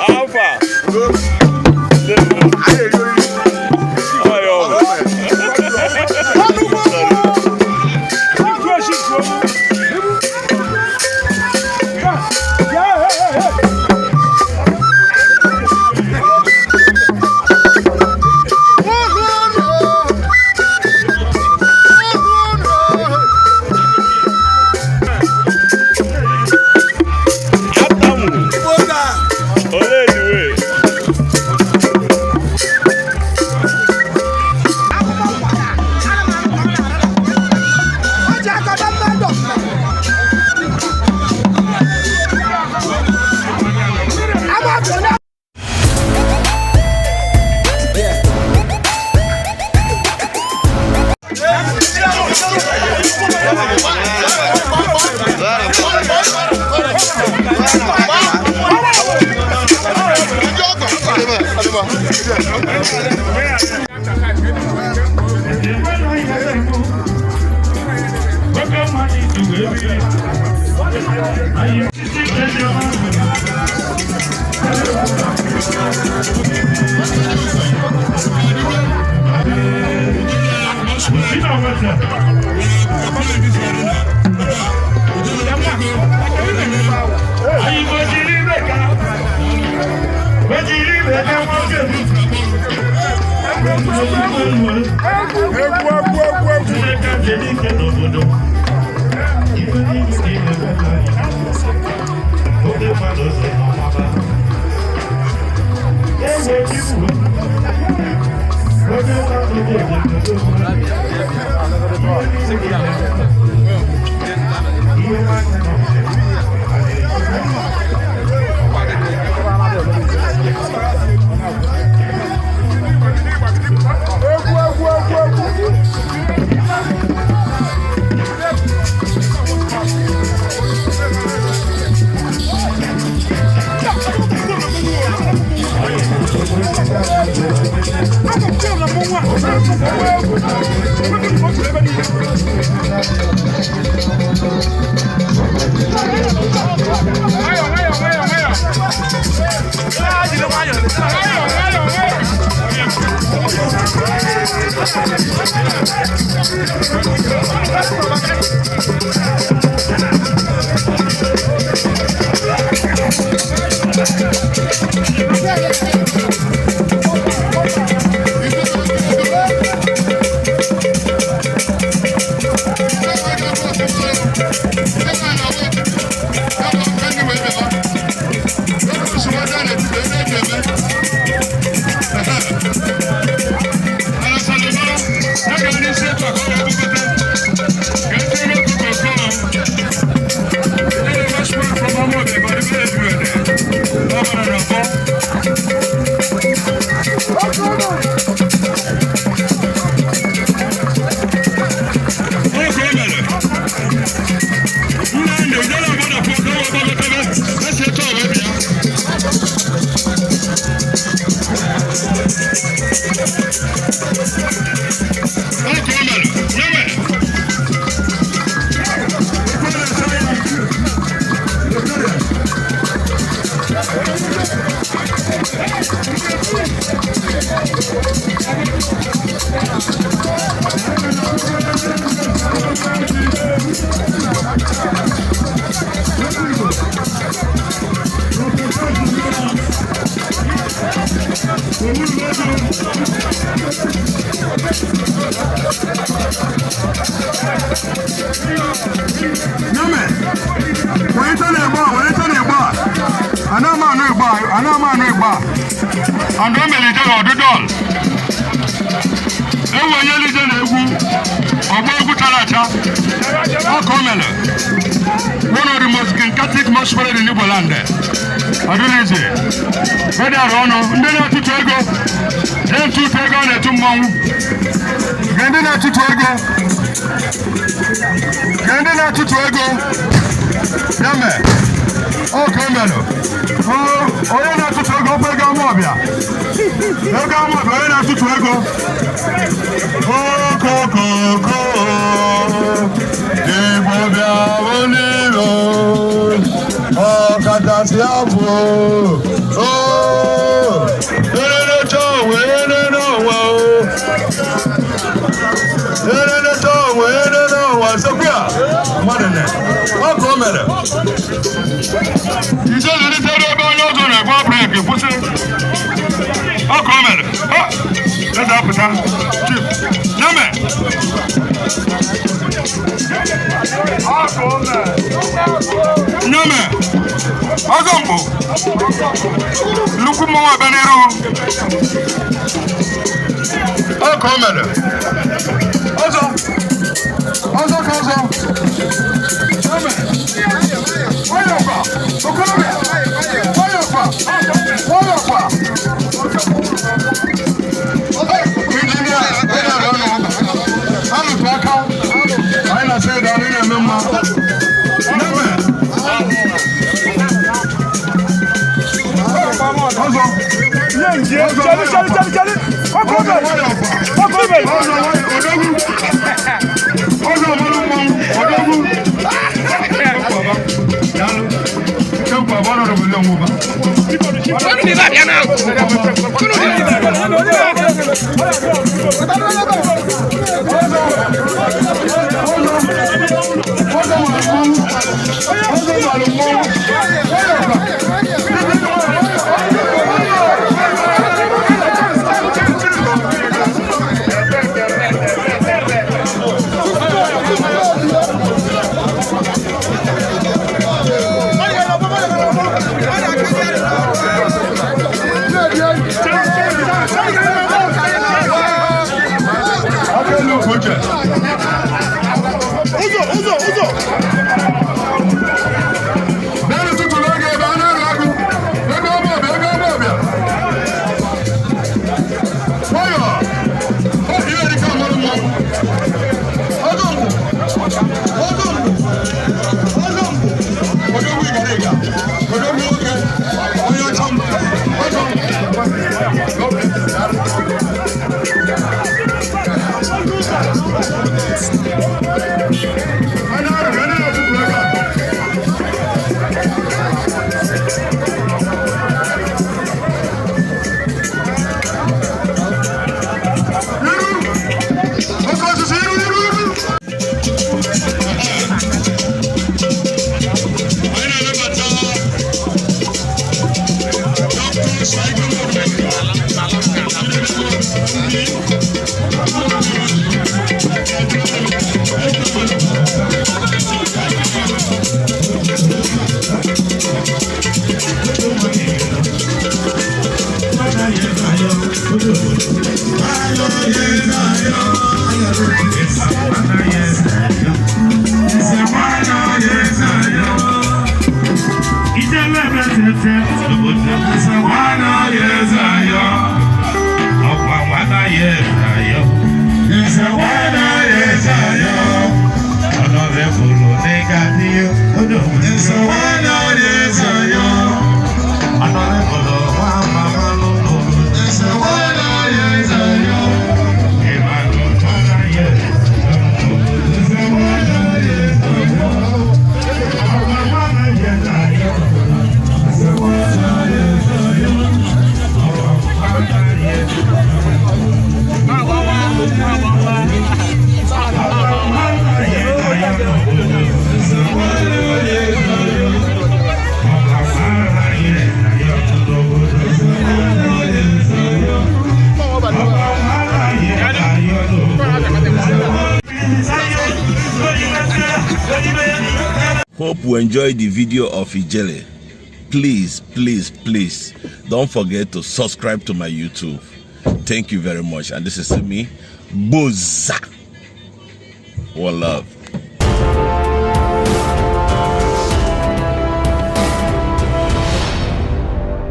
Alpha. Ayo. Atamu. Ole the way. One of the most gigantic masquerade in Igbo land. Ọdịnizi, wedara ọnụ, ndị na-atụtụ ego, na-atụtụ ego na-etu mmọnwụ. Ndị na-atụtụ ego, ndị na-atụtụ ego, ya mee, Ọ ka o mere. Onye na-atụtụ ego ọkwa ego ama ọbịa. Ego ama ọbịa onye na-atụtụ ego. Okokoko. Igbo bịa bụ n'iro. Ọkachasị afọ. Oo. Erere onwe erere onwe o. Erere onwe erere onwe sekwa mmadụ ne. Ọ ka o mere. Ije ziritere ebe onye ọzọ na-egba breki kwụsị. Ọ ka o mere. Ha! Eze apụta. Chief. Nyame. Nyame. Ọzọ mbụ. Nnukwu mmọnwụ abịa n'iru. Ọ ka o mere. Ọzọ. Ọzọ ka ọzọ. Nyame. Nwayọkwa. Okorobịa. Nwayọkwa. Nwayọkwa. Injinia, onye ọrụ ọnụ. Arụtụ aka. Anyị na-asị gị daalụ, ị na-eme mma. Nyame. Ọzọ. Chali, chali, chali, chali. Ọkọ bẹ̀. Ọkọ bẹ̀. Ọzọ odogwu. Ọzọ ọmọdé mmanwụ odogwu. Daalụ. Chekwa bụ ọnọdụ bụ ndị ọmụba. Ọzọ mara mmanwụ. Ọzọ mara mmanwụ. Aka elu ka uche. Ụzọ, ụzọ, ụzọ. Bịa n'ụtụtụ n'oge ebe a na-arụ agụ. Ego ọma ọbịa, ego ọma ọbịa. Nwayọọ. Ọ ihe dịka mmadụ mmanwụ. Ọzọ mbụ. Ọzọ mbụ. Ọzọ mbụ. Odogwu ịgara ịga. Odogwu nwoke. Onye ọcha mbụ. Ọzọ mbụ. God bless you. A na-arụ, a na-atụtụ ego a. Iru! Oke osisi, iru, iru, iru! Anyị na-anabata Dr. Saigon Mohammed. Hope you enjoyed the video of Ijele. Please, please, please don't forget to subscribe to my YouTube. Thank you very much. And this is me, Boza. One love.